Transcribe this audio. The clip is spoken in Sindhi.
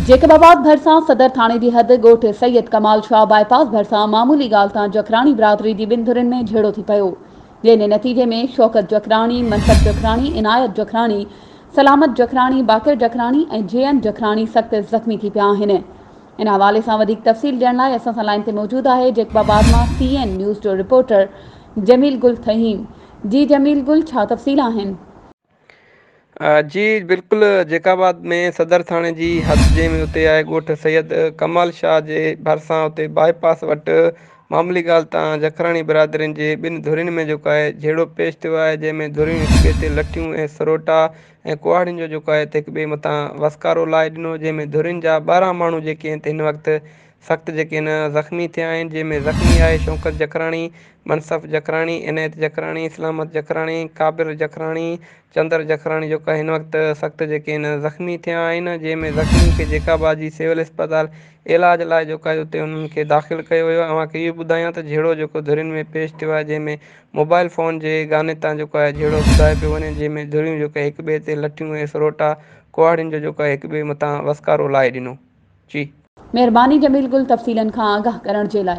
جيڪب آباد ڀرسان صدر ٿاڻي جي حد ڳوٺ سيد ڪمال شاهه بائي پاس ڀرسان معمولي ڳالهه تان جکراڻي برادري جي ٻن ڌرين ۾ جهيڙو ٿي پيو جنهن جي نتيجي ۾ شوڪت جکراڻي، منصب جکراڻي، عنايت جکراڻي، سلامت جکراڻي، باقر جکراڻي ۽ جي اين جکراڻي سخت زخمي ٿي پيا آهن. ان حوالي سان وڌيڪ تفصيل ڏيڻ لاء اسان سان لائين تي موجود آهي جيڪب آباد مان سي اين نيوز جو رپورٽر جميل گل ٿهيم جي جميل گل ڇا تفصيل آهن؟ جي بلڪل جيڪب آباد ۾ صدر ٿاڻي جي حد جنهن ۾ اتي آهي ڳوٺ سيد ڪمال شاهه جي ڀرسان اتي باء پاس وٽ معمولي ڳالهه تان جکراڻي برادرين جي ٻن ڌرين ۾ جيڪو آهي جهيڙو پيش ٿيو آهي جنهن ۾ ڌريون هڪ ٻئي تي لٺيون ۽ سروٽا ۽ ڪهاڙين جو جيڪو آهي هڪ ٻئي مٿان وسڪارو لائي ڏنو جنهن ۾ ڌرين جا 12 ماڻهو جيڪي آهن هن وقت سخت جيڪي آهن زخمي ٿيا آهن جنهن ۾ زخمي آهي شوڪت جکراڻي، منصف جکراڻي، عنايت جکراڻي، سلامت جکراڻي، قابل جکراڻي، چندر جکراڻي جيڪو هن وقت سخت جيڪي آهن زخمي ٿيا آهن جنهن ۾ زخمي کي جيڪب آباد جي سول اسپتال علاج لاء جيڪو آهي اتي انهن کي داخل ڪيو ويو آهي اوهان کي اهو ٻڌايان ته جهيڙو جيڪو ڌرين ۾ پيش ٿيو آهي جنهن ۾ موبائل فون جي گاني تان جيڪو آهي جهيڙو ٻڌايو پيو وڃي جنهن ۾ ڌريون جيڪو هڪ ٻئي تي لٺيون ۽ سروٽا ڪهاڙين جو جيڪو آهي هڪ ٻئي مٿان وسڪارو لائي ڏنو جي. مهرباني جميل گل تفصيلن کان آگاهه ڪرڻ جي لاء.